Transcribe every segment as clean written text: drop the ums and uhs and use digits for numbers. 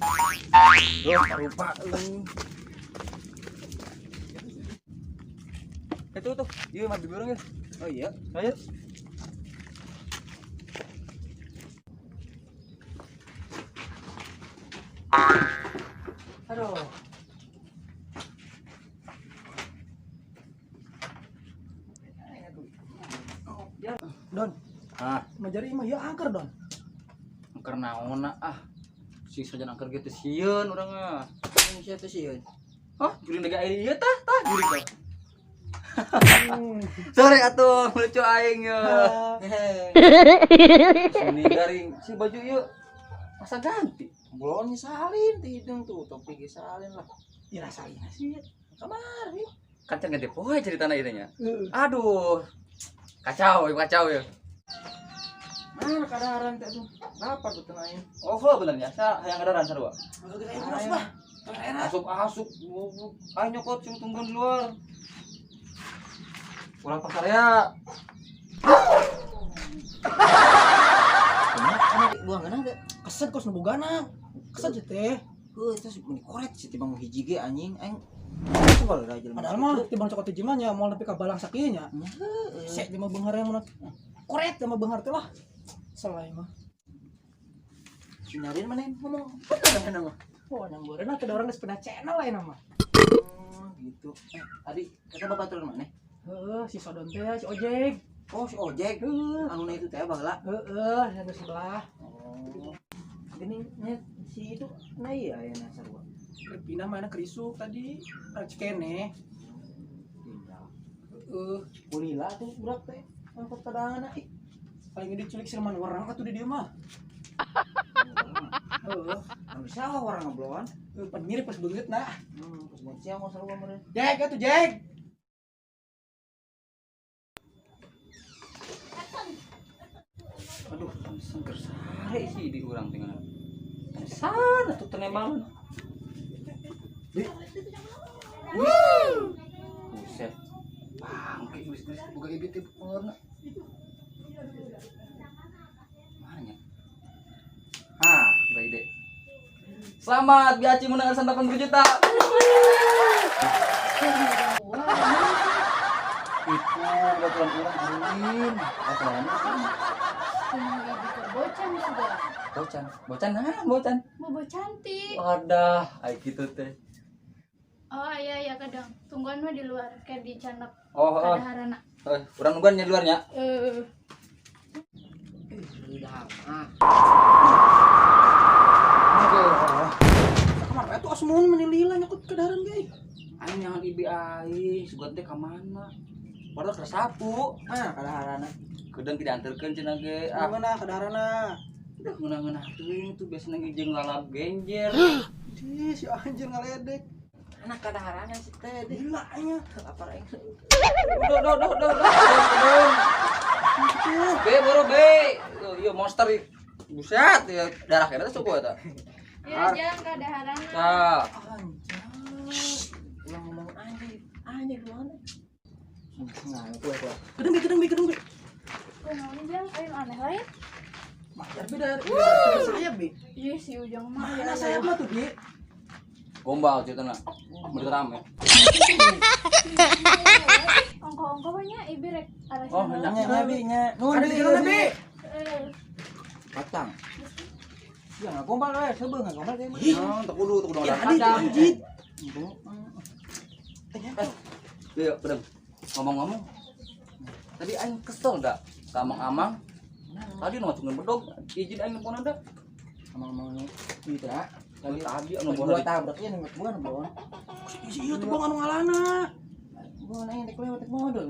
Duh, lupa lu. Itu tuh, iya mah bibi orang ya. Oh iya. Ayo. Aduh. Don, Ah, majari mah ya angker Don. angker naon ah. Si sajan angker gitu sieun urang ah. Ini siapa sih? Hah, juring daga air ieu tah, tah juring tah. Sore atuh lucu aing ya. Sini garing si baju ieu masa ganti. Belum salin ti hidung tuh, topi ge salin lah. Ya rasain sih. Kamari. Kan can ganti poe ceritana ieu nya. Heeh. Aduh. Kacau, kacau ya. Mana kadaharan teh tuh? Lapar tuh aing. Oh, full bener nya. Sa hayang kadaharan sarua. Asup ah. Asup asup. Goblok. Aing nyokot sing tungguan di luar. Pulang pasar ya. Kumaha buang geunah teh? Keset kos nu bogana. Keset sih teh. Heuh, terus meni koret sih tibang hiji ge anjing aing. Coba lah jelema. Padahal mah tibang cokot hiji mah nya moal nepi ka balang sakieu nya. Heeh. Sek jelema beunghar yang mun koret jelema beunghar teh lah. Selai mah. Nyariin mana ngomong bener kan mah. Oh, yang boreuna teh orang geus pernah channel lain mah. Oh, gitu. Tadi kata bapak turun mana? Heeh, si Sodon teh si ojek. Oh, si ojek. Heeh. Anu itu teh baheula. Heeh, yang di sebelah. Oh. Gini nya si itu nah iya aya sarua. Pindah mana kerisuk tadi. Cikene. Pindah. Heeh, Kulila tuh budak teh. Angkot kadangan ih. paling diculik siluman orang atuh di dieu mah. Heeh, Anu salah orang ngobrolan. heuh, pan mirip pas beungeut nah. Pas buat siang mau sarua meureun. Jack atuh Jack. Aduh, sengker sare sih di urang tinggal. Sana tuh tenembalan. Buset. Bangke geus-geus boga ibit teh warna. Mana nya? Ah, boga ide. Selamat Biaci menang arisan 80 juta. Itu baturan urang ulin. Baturan Kumaha ibu ke bocan sudah. bocan. Bocan nah, bocan. Bobo cantik. Wadah, ai kitu teh. Oh iya iya kadang tungguan mah di luar kayak di canak Oh, oh. kadaharana. Eh, urang nungguan nya di luar nya. Eh, Udah ah. Aduh. Kemarin atuh asmun meni lila nyokot kadaharan ge. Aing nyangan ibi aing, sugan teh ka mana? Padahal keur sapu. Mana kadaharana? Kedeung tidak anterkeun cenah ge. Ah, Gimana kadaharana? udah ngeunah-ngeunah teuing tuh biasana ge jeung lalap genjer. Ih, si anjir ngaledek. Anak kadaharana si teh deh. Gila nya. Lapar aing. Udah, udah, udah, udah, udah. B, boro B. Oh, iya monster. Buset, ya darah kena teh suku eta. ya jangan kadaharana. Tah, Anjay. Ulang ngomong anjay. Anjay gimana? Nah, kue kue. Gedeng be, gedeng be, gedeng be. Kunaon jang aing aneh lain. Majar beda saya be. Iya si Ujang mah. Mana saya mah tuh, Bi? Gombal ceritana. Bener rame. Ongko-ongko banyak ibi rek arah Oh, sana. nya. Nya bi nya. Nuhun Ada di jalan bi. Eh, Batang. Ya nggak gombal we, seubeuh nggak gombal teh. Oh, teu kudu, teu kudu Ya ada tadi kacang. anjir. Iya, bener. Ngomong-ngomong, tadi aing kesel dah ka amang-amang. Tadi nu ngacungkeun bedog, izin aing nelpon da. Amang-amang itu ah. Tadi tadi anu Gua bona tabraknya nih gua belum. Si ieu tuh bang anu ngalana. Gua nanya dek lewat dek modal.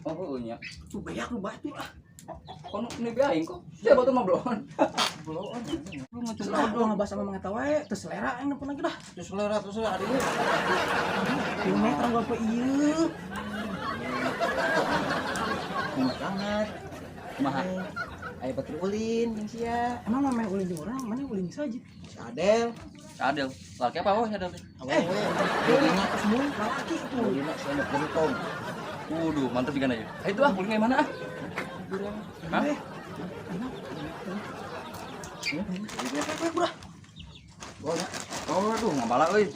Oh, heueuh nya. Tuh beak lu batu ah. Kono ini be aing kok. Sia batur mah bloon. Belum. Lu ngacung Lah, bedog. gua ngebahas sama Mang Eta wae, teu selera aing nelpon lagi dah. Terus selera terus selera adik lu. 5 meter gua apa ieu. Enak banget. Kumaha? Ayo batur ulin jeung sia. Emang mah ulin di orang, mana ulin saja. Si Adel. Adel. Laki apa oh si Adel teh? Eh, Eh, semua laki itu. Ulina sendok gentong. Waduh, mantep juga aja. Ayo tuh ah, ulin kayak mana ah? Hah? Eh, Oh, aduh, ngabala euy.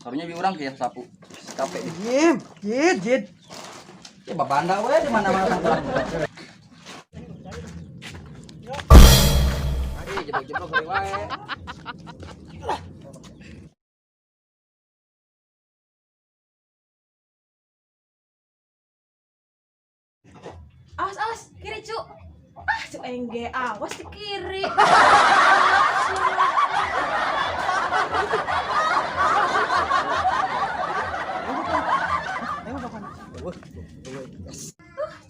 Karunya bi urang kieu sapu. Capek. Jim, jid, jid. Ya babanda we di mana-mana tanggulan. Aduh, jeblok-jeblok heureuy wae. Awas, awas, kiri, cu. Ah, cu aing ge, awas di kiri.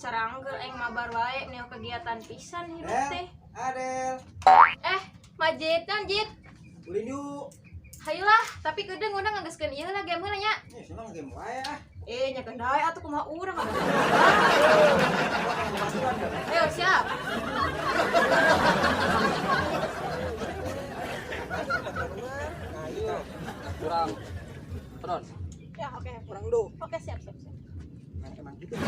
Cara anggeur aing mabar wae neo kegiatan pisan hidup teh. Adel, Eh, Majid, naon Jid? ulin yuk. Hayulah, tapi kedeung urang nganggeuskeun ieu lah game heula nya. Nih, senang game wae ah. Eh, nya kendai atuh kumaha urang. Ayo, siap. Kurang. Terus. Ya, oke. Kurang do. Oke, siap, siap, siap. Nah, emang gitu. Kiri,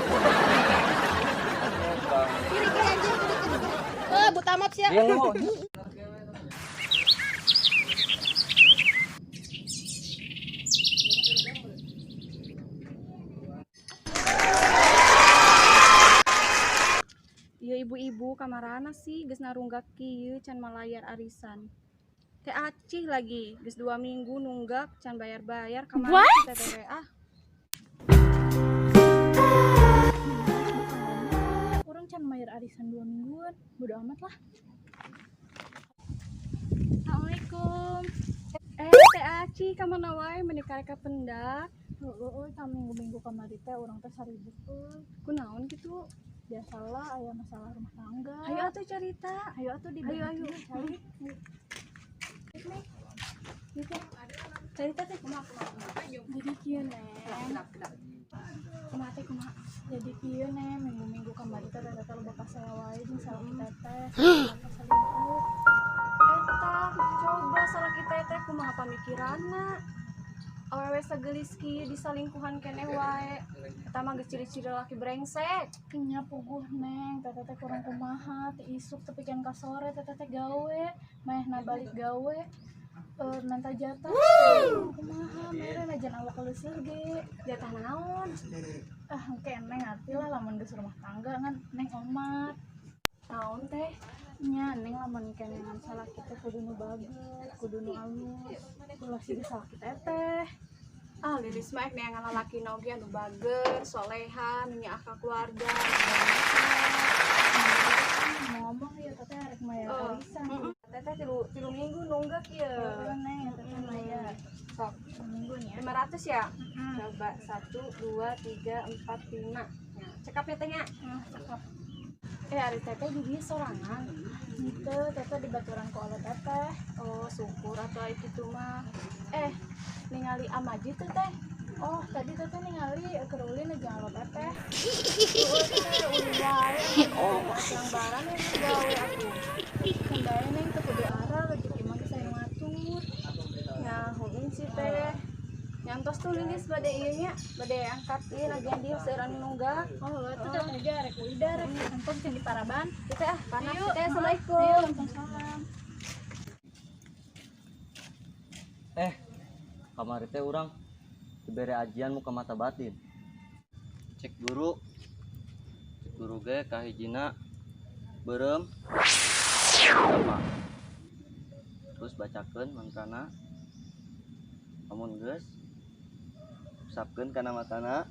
kiri anjir, kiri, kiri, kiri. Eh, butamat siap. Dia lu. Iya ibu-ibu kamarana sih geus narunggak kieu can malayar arisan. Teh acih lagi geus 2 minggu nunggak can bayar-bayar kamarana si teteh ah. Orang can bayar arisan 2 mingguan, bodo amat lah. Assalamualaikum. Eh teh acih kamana wae meuni kareka pendak. Heeh, ka minggu-minggu kamari teh urang teh saribut euy. Kunaon kitu? Biasalah aya masalah rumah tangga. Hayu atuh carita. Ayo atuh di Ayo ayo. Cari. Carita teh kumaha kumaha kumaha. Jadi kieu Neng. Kumaha teh kumaha. Jadi kieu Neng, minggu-minggu kamari teh teteh loba pasala wae jeung salaki teteh. Selingkuh. Eta coba salaki teteh kumaha pamikiranna. Awewe sagelis kieu disalingkuhan keneh wae. Eta mah geus ciri-ciri laki brengsek. Nya puguh Neng, teteh teh kurang kumaha, ti isuk tepi ka sore teteh teh gawe, maehna balik gawe. Minta jatah kumaha mere najan awak leuseur ge. Jatah naon? Ah, engke Neng ngerti lah lamun geus rumah tangga kan Neng omat. Naon teh? Nya Neng lamun kenengan salaki teh kudu nu bager, kudu nu alus. Ulah siga salaki teteh. Ah, lilis mah ek neangan lalaki na oge anu bager, soleha, nu nyaah ka keluarga. Mau ngomong ya teteh arek mayar Oh. arisan. Teteh tilu minggu nunggak ieu. Heeh, Neng, ya teteh mayar. Sok, Minggu nya. 500 ya? Coba 1 2 3 4 5. Nah, cekap ya tehnya. Ah, cakep. Eh, ari teteh di dieu sorangan. Henteu, teteh dibaturan ku ala teteh. Oh, syukur atuh aya kitu mah. Eh, ningali Amaji teh teh. Oh, tadi teteh ningali keur ulin jeung ala teteh. Heeh, teteh ulin wae. Oh, yang barang yang gawe atuh. Kendai Neng teu kudu arah rezeki mah geus aya ngatur. Nah, heueun sih teh. Nyantos tuh lilis bade ieu nya, bade angkat ieu nagihan dia seueuran nunggak. Oh, itu teteh ge arek uida rek entong can di paraban. Teteh ah, panas Yuk, teteh. ayo, Assalamualaikum. waalaikumsalam. Eh, kamari teh urang dibere ajian muka mata batin. Cek guru. Cek guru ge kahijina beureum. Apa? Terus bacakeun mantrana. Lamun geus usapkeun kana matana.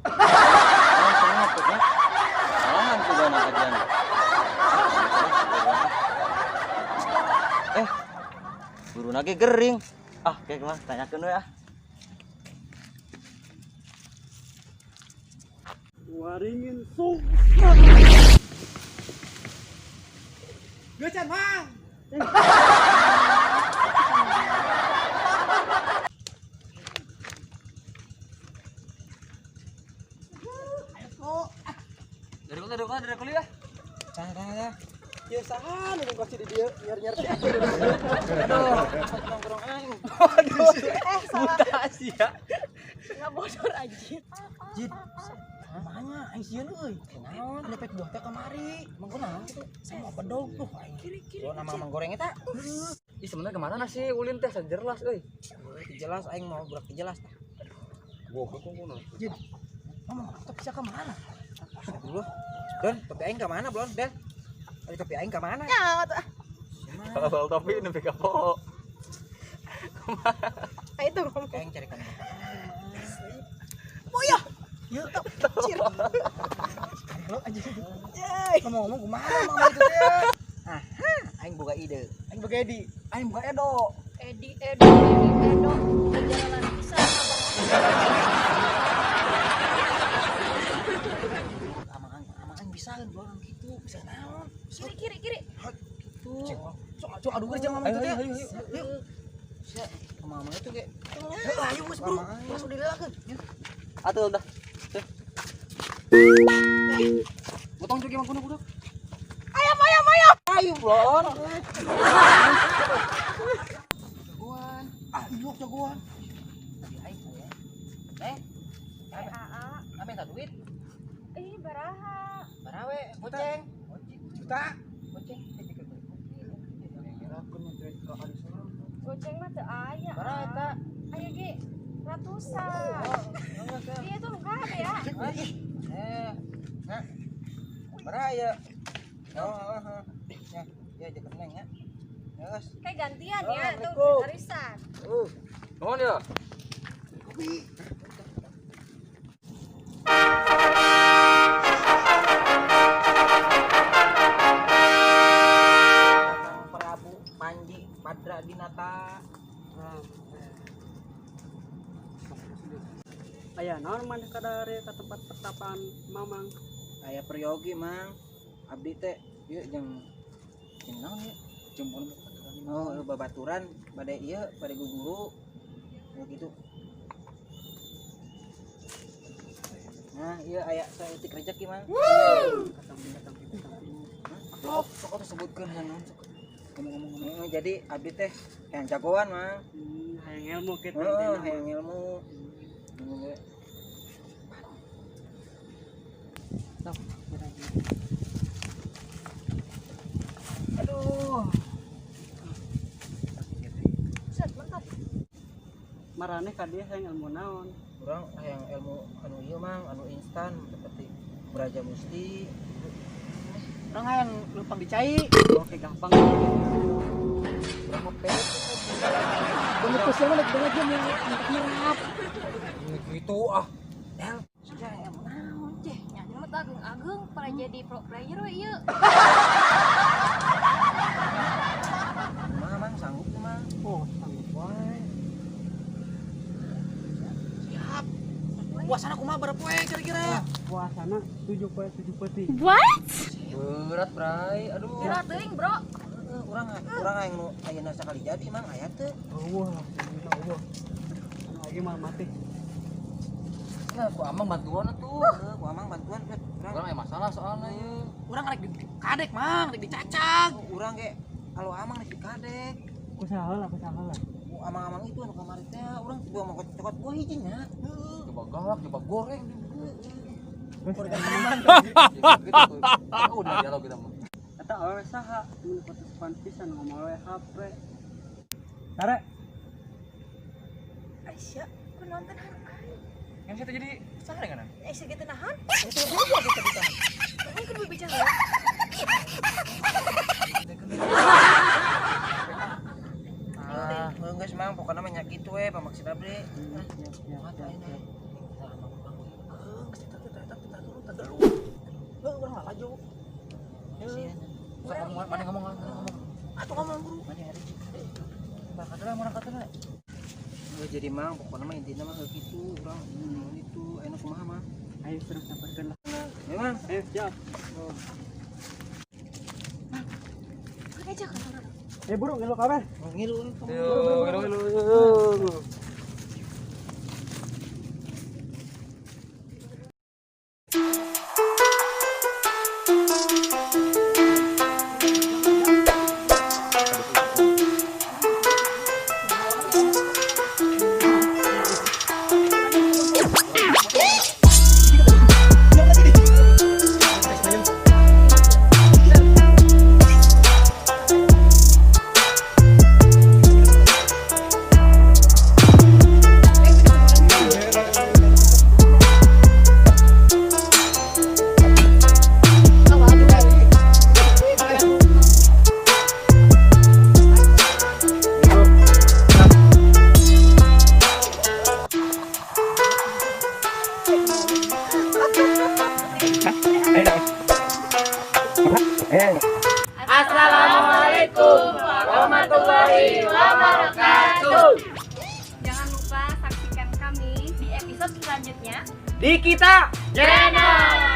Oh, sangat ya. Salahan sugana ajian. Eh, guruna ge gering. Ah, kayak mah tanyakeun we ah. Waringin sung. Geus mang. Dari kuliah. Tah tah tah. Ieu saha nu kasih di dieu nyar-nyar teh. Aduh, nongkrong aing. Aduh, Eh, salah. buta sih ya. Nggak bodor anjir. Jid. Makanya aing sieun euy. Naon? Lepet buah teh kamari. Emang kunaon kitu? Sama bedog tuh aing. Kiri-kiri. Oh, nama mang goreng eta. Ih, sebenarnya kemana sih ulin teh jelas euy. Jelas aing mau budak jelas tah. Goblok kok ngono. Jin. Ngomong tapi sia ka mana? Astagfirullah. Don, topi aing ka mana, Blon? Del. Ari topi aing ka mana? Ya, atuh. Kalau topi nepi ka po. Ah, itu ngomong. Aing cari ka mana? Boyo. Yuk, Cir. Halo anjing. Ngomong-ngomong kumaha mama itu teh? Aing boga ide. Aing boga Edi, aing boga Edo. Edi Edo Edi Edo perjalanan pisan abang. Amang amang aing bisaeun Blon kitu. Bisa naon? Kiri kiri kiri. Kitu. Sok sok adu geus jeung mama itu teh. Ayo, ayo, ayo. Sia, amang-amang itu ge. Heuh, ayo geus bro. Langsung dilelakeun. Atuh udah. Tuh. Potong juga emang kuno budak. Ayam ayam ayam. Ayo, Blon. Jagoan. Ah, ilok jagoan. Tapi aing aya. Eh, Eh aa. ame minta duit. Ih baraha. Barawe, goceng. Juta. Goceng. Goceng mah teu aya. Baraha eta. Aya ge ratusan. Iya tuh enggak ada ya. Eh, nah. Baraha ya. Oh, oh, oh. Ya, ya jeung neng ya. Geus. Kayak gantian ya tuh Assalamualaikum. arisan. Nuhun ya. Kakang Prabu Panji Padra Dinata. Aya naon maneh kadare ka tempat pertapaan Mamang. Aya peryogi mang. Abdi teh ieu jeung jeung naon ieu? Jeung bono babaturan. Oh, ieu babaturan bade ieu bade guguru. Ya gitu. Nah, ieu aya saeutik rejeki mang. Sok sok atuh sebutkeun yang naon sok. Ngomong-ngomong. Heeh, jadi abdi teh yang jagoan mang. Hayang ilmu kitu Heeh, intina mah. hayang ilmu. Heeh. Aduh. Set mantap. Maraneh ka dieu hayang ilmu naon? Urang hayang ilmu anu ieu mang, anu instan seperti Braja Musti. Urang hayang leumpang dicai. Oke gampang. Urang mah pede. Bener sia mah banget jeung nyerap. Gitu ah. Del, Sudah ilmu naon ceh. Nya mah teu ageung-ageung pada jadi pro player we ieu. kumaha mang sanggup teu, mang? Oh, sanggup wae. Siap. Puasana kumaha berapa poe kira-kira? Puasana 7 poe 7 peuting. Berat, Bray. Aduh. Kira teuing, Bro. Heeh, urang urang hayang nu ayeuna sakali jadi mang aya teu. Eueuh, eueuh. Anu lagi mah mati. Ya, ku amang bantuan atuh. Heeh, ku amang bantuan bet. Urang Urang aya masalah soalnya ieu. Urang rek dikadek mang, rek dicacag. urang ge alo amang rek dikadek. Kusaha lah, kusaha lah. Ku amang-amang itu anu kamari teh urang dua mau cokot buah hiji nya. Heeh. Coba galak, coba goreng. Geus Gitu tuh. Udah dialog kita mah. eta awewe saha mun putuspan pisan ngomong we HP. Tare, Aisyah, kunaon teh nahan aing? Yang saya jadi saha dengan Aisyah gitu nahan? Itu goblok kita ditahan. Aing kudu bicara. Ah, heuh geus mang pokona mah nya kitu we pamaksud abdi. Siap, siap, Kuat siap, aing. siap. Heuh, geus eta teh eta teh turun teh dulu. Heuh, urang lalajo. Kasihan. Sok ngomong, mana ngomong, mana ngomong. Atuh ngomong guru. Mana hari Berangkat lah, berangkat lah. Heuh, jadi mang pokona mah intina mah heuh kitu urang itu anu kumaha mang. Ayo terus samperkeun lah. Memang Ayo siap. Aja kan. Eh buru ngilu kabeh. ngilu. Yo, ngilu, ngilu, ngilu. Assalamualaikum warahmatullahi wabarakatuh. Jangan lupa saksikan kami di episode selanjutnya Di kita Channel.